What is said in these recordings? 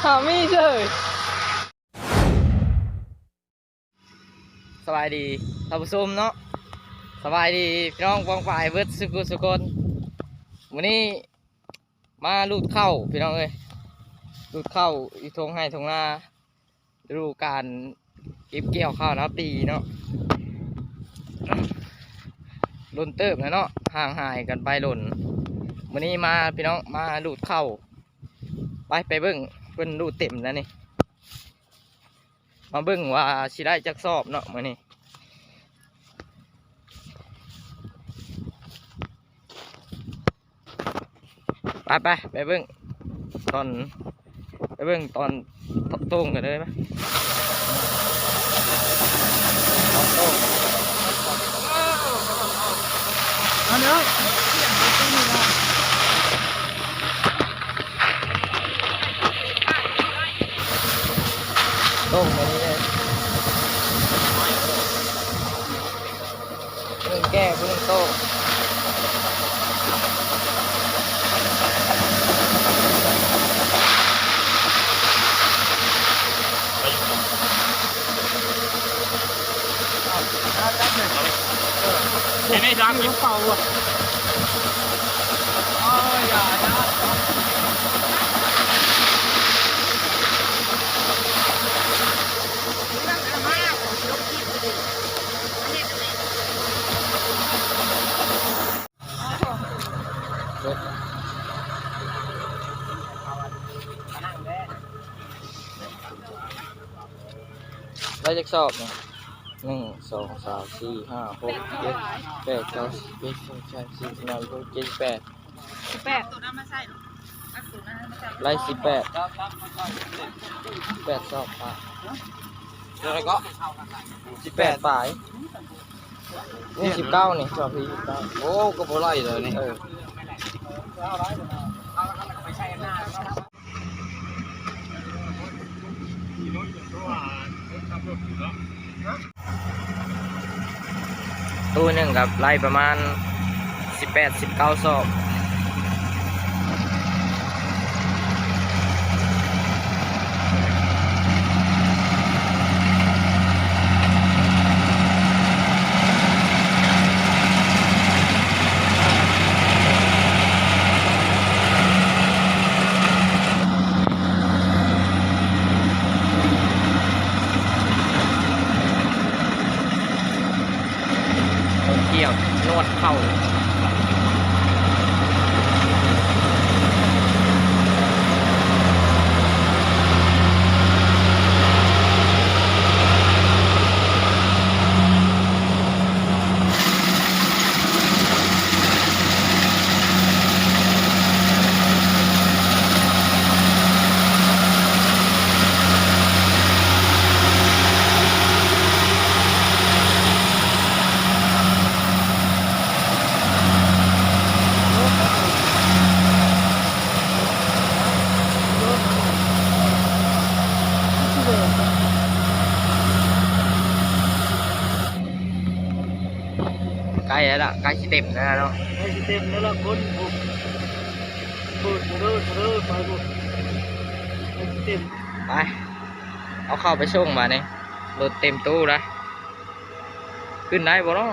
ຫາມີເສີຍ. ສະບາຍດີທ່ານຜູ້ຊົມເນາະ, ສະບາຍດີພີ່ນ້ອງປ້ອງປາຍເບິດສຸຜູ້ສຸຄົນ. ມື້ນີ້ມາລູດເຂົ້າພີ່ນ້ອງເອີຍ, ລູດເຂົ້າຢູ່ທົ່ງໄຮ່ທົ່ງນາ ລະດູການເກັບກ່ຽວເຂົ້ານາປີເນາະ, ດົນເຕີບແລ້ວເນາະ, ຫ່າງຫາຍກັນໄປດົນ. ມື້ນີ້ມາພີ່ນ້ອງ ມາລູດເຂົ້າ, ໄປ ໄປເບິ່ງເພິ່ນລູດເຕັມແລ້ວນີ້. ມາເບິ່ງວ່າຊິໄດ້ຈັກສອບເນາະມື້ນີ້. ໄປ ໄປ ໄປເບິ່ງຕອນ ໄປເບິ່ງຕອນໂຕ່ງກັນເລີຍ. ໂຕ່ງໄປນີ້ເລີຍ, ເບິ່ງແກ່ເບິ່ງໂຕ. ໄດ້ຈັກສອບນີ້? ໜຶ່ງ ສອງ ສາມ ສີ່ ຫ້າ ຫົກ ເຈັດ ແປດ ເກົ້າ ສິບ ສິບເອັດ ສິບສອງ ສິບສາມ ສິບສີ່ ສິບຫ້າ ສິບຫົກ ສິບເຈັດ ສິບແປດ ສິບແປດ ໄດ້ສິບແປດ ສິບແປດສອບປາຍ. ເທົ່າໃດເກາະ? ສິບແປດປາຍ. ນີ້ສິບເກົ້ານີ້ ສອບທີ່ສິບເກົ້າ. ໂອ້ ກໍບໍ່ໄຫຼເລີຍນີ້. ເອີ ຕູ້ໜຶ່ງກໍໄດ້ປະມານສິບແປດ ສິບເກົ້າສອບ. ເຂົາກ່ຽວນວດເຂົ້າ. ໃກ້ແລ້ວລະ ໃກ້ຊິເຕັມແລ້ວເນາະ. ໃກ້ຊິເຕັມແລ້ວລະ ຄົນພຸ້ນ ເປີດເດີເດີໄປພຸ້ນ ໃກ້ຊິເຕັມ. ໄປ ເອົາເຂົ້າໄປສົ່ງບາດນີ້ ລົດເຕັມຕູ້ລະ. ຂຶ້ນໄດ້ບໍ່ເນາະ?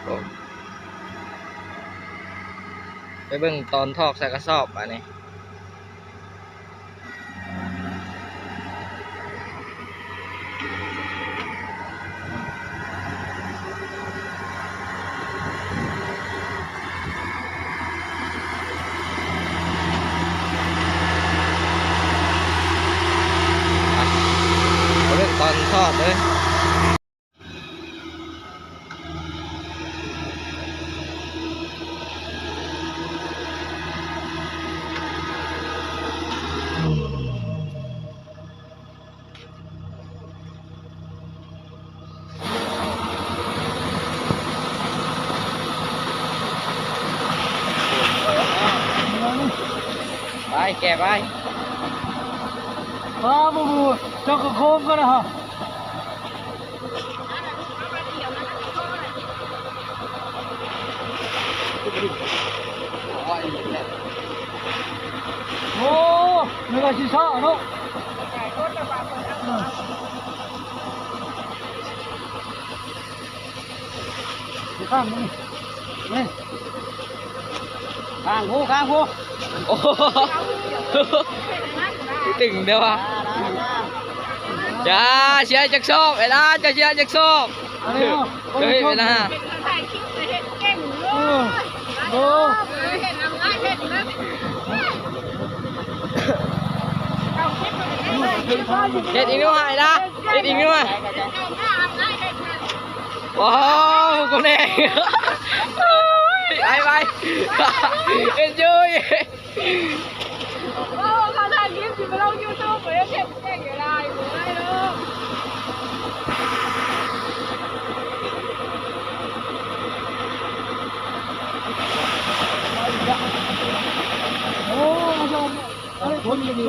ໂອ້ ໄປເບິ່ງຕອນຖອກໃສ່ກະສອບບາດນີ້. ເອົາເລື່ອງຕອນທອດເດີ້. ໄປ ແກ່ໄປ. ອ້າວ ບໍ່ ບໍ່ ເຈົ້າກໍໂຄ້ງກ່ອນນະ. ຊິຊໍເນາະ ເອີ ຊິຂ້າມນີ້ ນີ້ ຂ້າງຜູ້ ຂ້າງຜູ້ ໂອ້ໂຫ ຕຶງເດ້ວະ ຢ່າ ຊິໃຫ້ຈັກສອບ ໄອ້ຫຼານ ເຈົ້າຊິໃຫ້ຈັກສອບ ເອີ ເອີ ເອີ ເອີ ເອີ ເຮັດອີກໜ້ອຍລະ ເຮັດອີກໜ້ອຍ ວ້າວ ກູແນ່ ໄປ ໄປ ເອັນຈອຍ. ໂອ້ ເຂົາຖ່າຍຄລິບຊິໄປລົງຢູທູບ ເຂົາເຮັດແຈ້ງຢູ່ໄດ້ ບໍ່ໄດ້ດອກ. ໂອ້ ມາຊົມ ເອີ ຄົນຢູ່ນີ້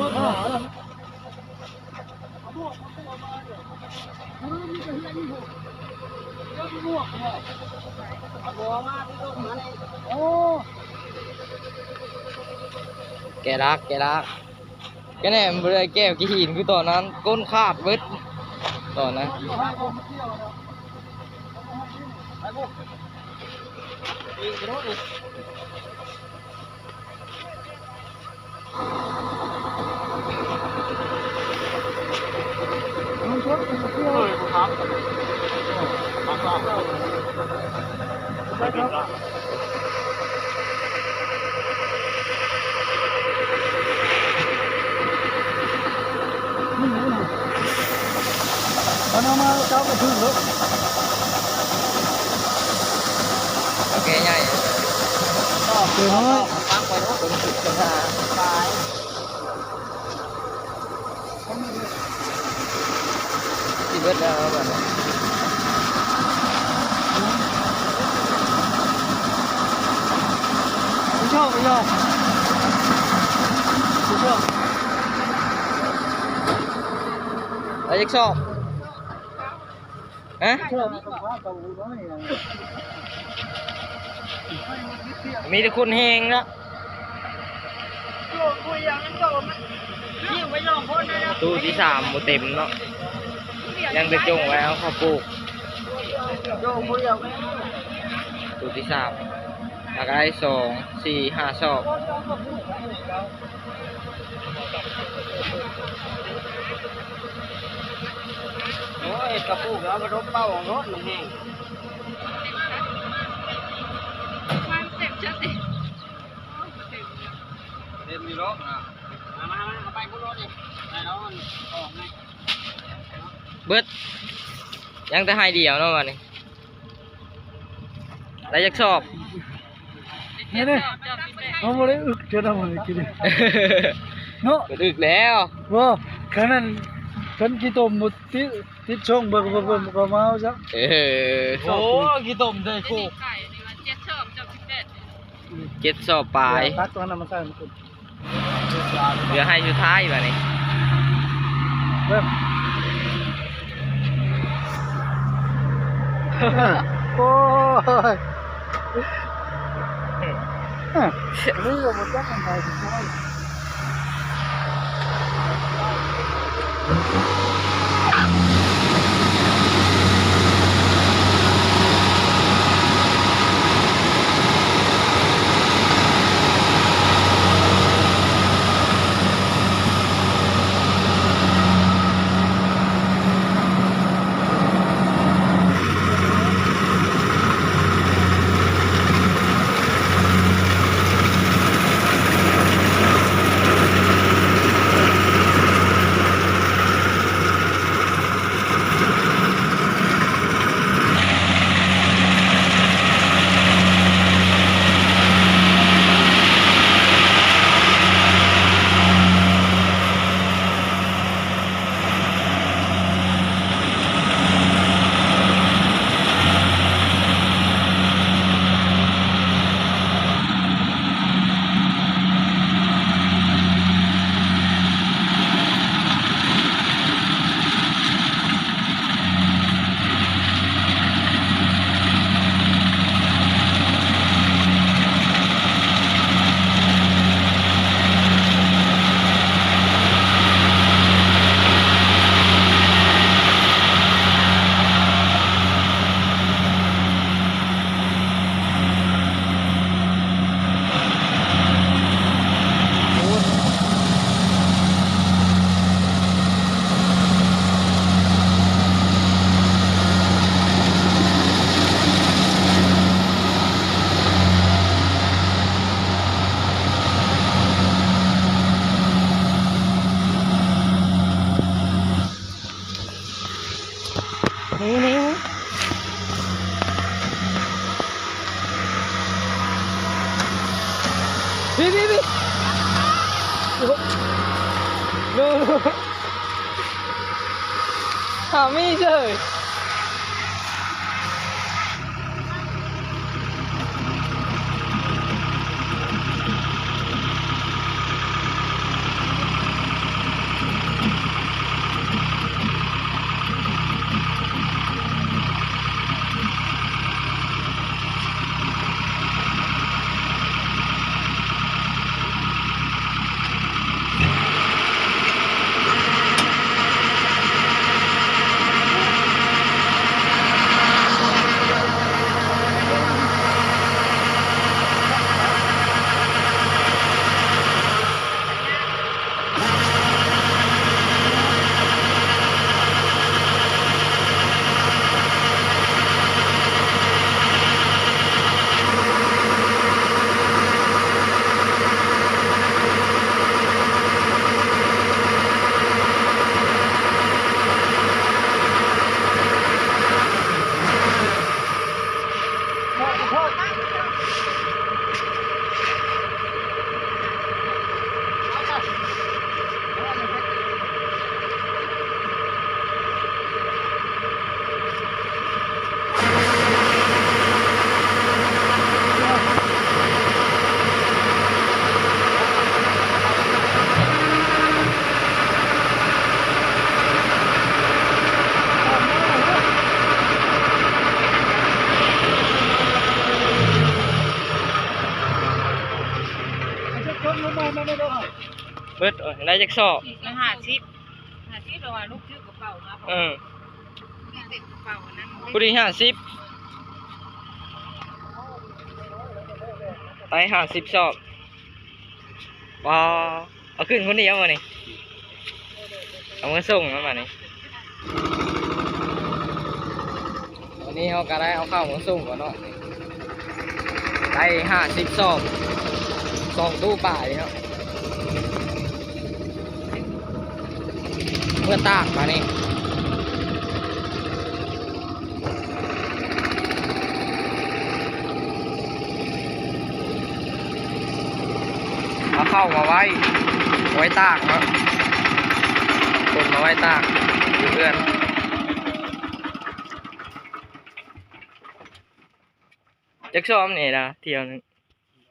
ແກະລາກ ແກະລາກ ກະແໜ່ບໍ່ໄດ້ແກ້ວຂີ້ຫີນຄືຕອນນັ້ນ ກົ້ນຂາດເບິດຕອນນັ້ນ. ເອົາມາເຈົ້າກະຖືກເນາະ ໂອເຄ ໃຫຍ່ ເອີ ເນາະ ປັກໄວ້ເນາະ ເບິ່ງສຸດເບິ່ງຫາ ຊິເບິດແລ້ວບັດນີ້ ຜູ້ຊອບ ຜູ້ຊອບ ຜູ້ຊອບ ໄດ້ຈັກຊອບ? ຮະ ມີແຕ່ຄົນແຮງເນາະ ຕູ້ທີສາມບໍ່ເຕັມເນາະ ຍັງແຕ່ຈົ່ງໄວ້ເອົາເຂົ້າປູກ ຕູ້ທີສາມ ຫາກະໄດ້ສອງ ສີ່ ຫ້າຊອບ. ໂອ້ຍ ກະປູກແລ້ວມາດົມເປົ່າໂລດ ມັນແຮງ ເຕັມຢູ່ດອກນະ ມາ ມາ ມາ ເອົາໄປພຸ້ນໂລດນີ້ ໄດ້ແລ້ວ ມັນອອກໄງ ເບິດ ຍັງແຕ່ໄຮ່ດຽວເນາະ ບາດນີ້. ໄດ້ຈັກຊອບ? ນີ້ເດ້ ເຮົາບໍ່ໄດ້ອຶກເທື່ອນຳ ເຮົາໄດ້ກິນເນາະ ເພິ່ນອຶກແລ້ວ ບໍ່ ຄັນນັ້ນ ຄັນຂີ້ຕົມບໍ່ຕິດ ຕິດຊ່ອງ ເບິ່ງ ເບິ່ງ ເບິ່ງ ເບິ່ງ ມາເອົາຊະ ເອີ ໂອ້ ຂີ້ຕົມໃສ່ໂຄກ ເຈັດຊອບປາຍ ຕັກຕົວນັ້ນມາໃສ່ ເຫຼືອໄຮ່ສຸດທ້າຍບາດນີ້ ເບິ່ງ ໂອ້ຍ ເຫຼືອບໍ່ຈັກໄຮ່ສຸດທ້າຍ. ນີ້ໆໆ ໂອ້ໂຫ ໂນ ໂນ ຫາມີເສີຍ. ເບິດ ໂອ້ຍ ໄດ້ຈັກສອບ? ຫ້າສິບ ຫ້າສິບ ແລ້ວວ່າລູກຖືກ ເອີ ຜູ້ທີ່ຫ້າສິບ ໄດ້ຫ້າສິບສອບ. ວ້າວ ເອົາຂຶ້ນຄົນດຽວບາດນີ້ ເອົາມາສົ່ງແລ້ວບາດນີ້. ວັນນີ້ເຮົາກໍໄດ້ເອົາເຂົ້າມາສົ່ງກ່ອນເນາະ ໄດ້ຫ້າສິບສອບ ສອງຕູ້ປາຍເນາະ. ເມືອຕາກບາດນີ້ ເອົາເຂົ້າມາໄວ້ ໄວ້ຕາກເນາະ ຄົນມາໄວ້ຕາກຢູ່ເຮືອນ. ຈັກຊອມນີ້ລະ ຖ້ຽວໜຶ່ງ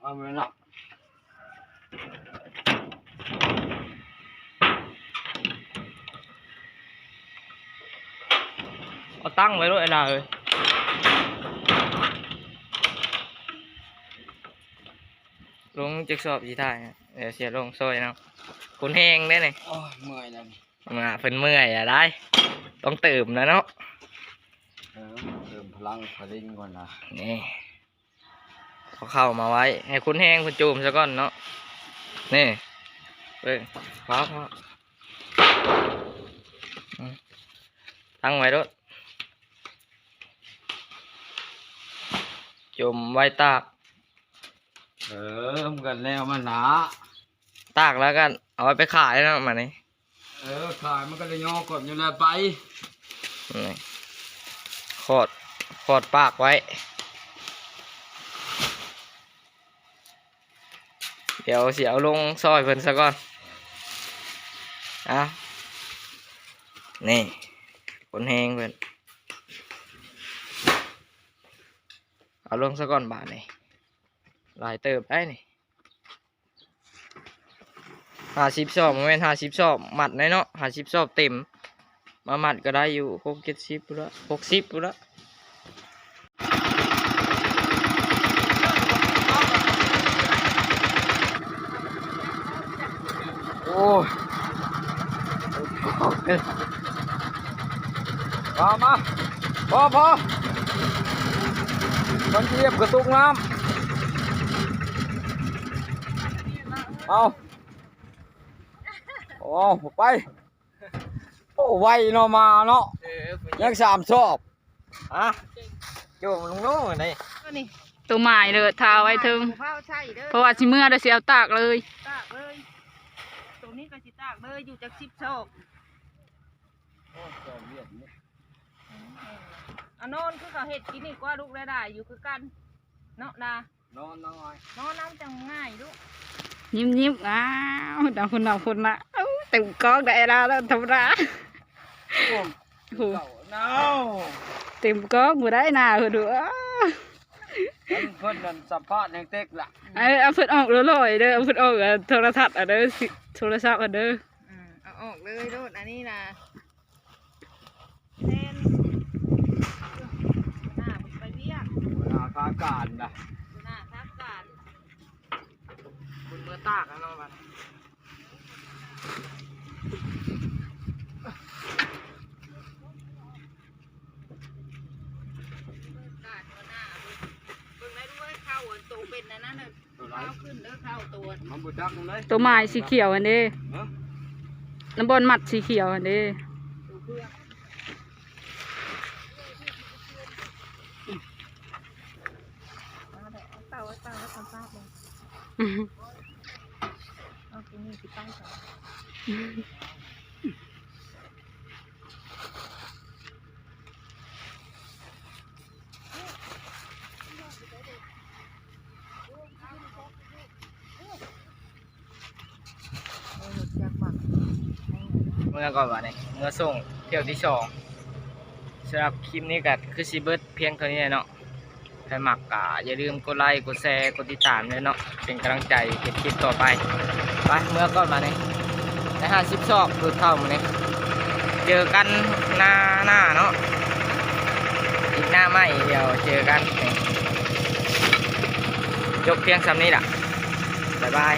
ເອົາແມ່ນເນາະ ເອົາຕັ້ງໄວ້ໂລດ ໄອ້ຫຼ້າເອີຍ. ລົງຈັກຊອບຊິຖ່າຍ ດຽວຊິລົງຊ່ອຍເນາະ ຄົນແຮງເດ້ນີ້. ໂອ້ຍ ເມື່ອຍແລ້ວນີ້ ມາ ເພິ່ນເມື່ອຍລະໄດ໋ ຕ້ອງເຕີມລະເນາະ. ເອີ ເຕີມພະລັງພະລິງກ່ອນນະ ນີ້. ເອົາເຂົ້າມາໄວ້ໃຫ້ຄົນແຮງເພິ່ນໂຈມຊະກ່ອນເນາະ ນີ້ ເບິ່ງ ຟ້າວ ຟ້າວ ອືມ ຕັ້ງໄວ້ໂລດ ໂຈມໄວ້ຕາກ. ເອີ ມັນກໍແນວມັນນະ ຕາກແລ້ວກໍເອົາໄວ້ໄປຂາຍເນາະ ບາດນີ້. ເອີ ຂາຍມັນກໍໄດ້ຍໍກອນຢູ່ແລ້ວໄປ ນີ້ ຂອດ ຂອດປາກໄວ້ ດຽວຊິເອົາລົງຊ່ອຍເພິ່ນຊະກ່ອນ. ເອົາ ນີ້ ຄົນແຮງເພິ່ນ ເອົາລົງຊະກ່ອນບາດນີ້ ຫຼາຍເຕີບໄດ໋ນີ້. ຫ້າສິບສອບ ບໍ່ແມ່ນຫ້າສິບສອບມັດໄດ໋ເນາະ ຫ້າສິບສອບເຕັມ ມາມັດກໍໄດ້ຢູ່ ຫົກເຈັດສິບພຸ້ນລະ ຫົກສິບພຸ້ນລະ. ໂອ້ຍ ມາ ມາ ພໍ ພໍ ມັນຈະຢຽບກະຕຸກນ້ຳ. ເອົາ ໂອ້ ໄປ ໂອ້ ໄວເນາະ ມາເນາະ ເອີ ຍັງສາມຊອບ ຮະ ໂຈມລົງໂລດນີ້ ໂຕໝາຍເລີຍ ຖ້າໄວ້ເທິງ ເຜົາໃສ່ເດີ ເພາະວ່າຊິເມືອແລ້ວຊິເອົາຕາກເລີຍ ຕາກເລີຍ ໂຕນີ້ກໍຊິຕາກເລີຍ ຢູ່ຈັກສິບຊອບ. ໂອ້ຍ ຈອມວຽດນີ້ ອາ ນອນຄືເຂົາເຮັດກິນນີ້ກວ່າ ລູກ ໄດ້ຫຼາຍຢູ່ຄືກັນເນາະ ນາ ນອນ ນອນ ນອນນຳຈັ່ງງ່າຍລູກ. ຍິ້ມໆ ອ້າວ ເອົາພຸ້ນເອົາພຸ້ນນະ ເອົາ ເຕັມກອງໄດ້ລະ ທຳມະດາ ໂອ້ ໂອ້ ເຈົ້າເນາະ ເຕັມກອງບໍ່ໄດ້ນາ ເພິ່ນວ່າ ເພິ່ນນັ້ນສຳພາດແຮງເຕັກລະ ເອີ ເອົາເພິ່ນອອກຫຼອຍໆເດີ ເອົາເພິ່ນອອກ ເອີ ໂທລະທັດເອົາເດີ ໂທລະສັບເອົາເດີ ອືມ ເອົາອອກເລີຍໂລດ ອັນນີ້ນະ ແມ່ນ ຫົວໜ້າເພິ່ນໄປວຽກ ຫົວໜ້າພາການນະ ຫົວໜ້າພາການ ເພິ່ນເມືອຕາກແລ້ວເນາະບັດ ເບິ່ງໄດ້ດ້ວຍ ເຂົ້າອັນໂຕເປັນອັນນັ້ນນະ ເອົາຂຶ້ນເດີ ເຂົ້າໂຕ ມັນບໍ່ຈັກນຳໃດ ໂຕໝາຍສີຂຽວຫັ້ນເດ້ ຮະ ນຳບ່ອນມັດສີຂຽວຫັ້ນເດ້ ໂຕເຜືອກ ເອົາເຕົາ ເອົາເຕົາ ເອົາເຕົາ ເອົາເຕົາ ເອົາຕົວນີ້ຊິໄປກ່ອນ. ເມືອກ່ອນບາດນີ້ ເມືອສົ່ງຖ້ຽວທີສອງ. ສຳລັບຄລິບນີ້ກໍຄືຊິເບິດພຽງເທົ່ານີ້ແຫຼະເນາະ. ໃຜມັກກໍຢ່າລືມກົດໄລ ກົດແຊ ກົດຕິດຕາມເດີເນາະ ເປັນກຳລັງໃຈເຮັດຄລິບຕໍ່ໄປ. ໄປ ເມືອກ່ອນບາດນີ້ ໄດ້ຫ້າສິບຊອກຄືເກົ່າມື້ນີ້. ເຈີກັນໜ້າໜ້າເນາະ ອີກໜ້າໃໝ່ ດຽວເຈີກັນ. ຈົບພຽງສ່ຳນີ້ລະ ບາຍບາຍ.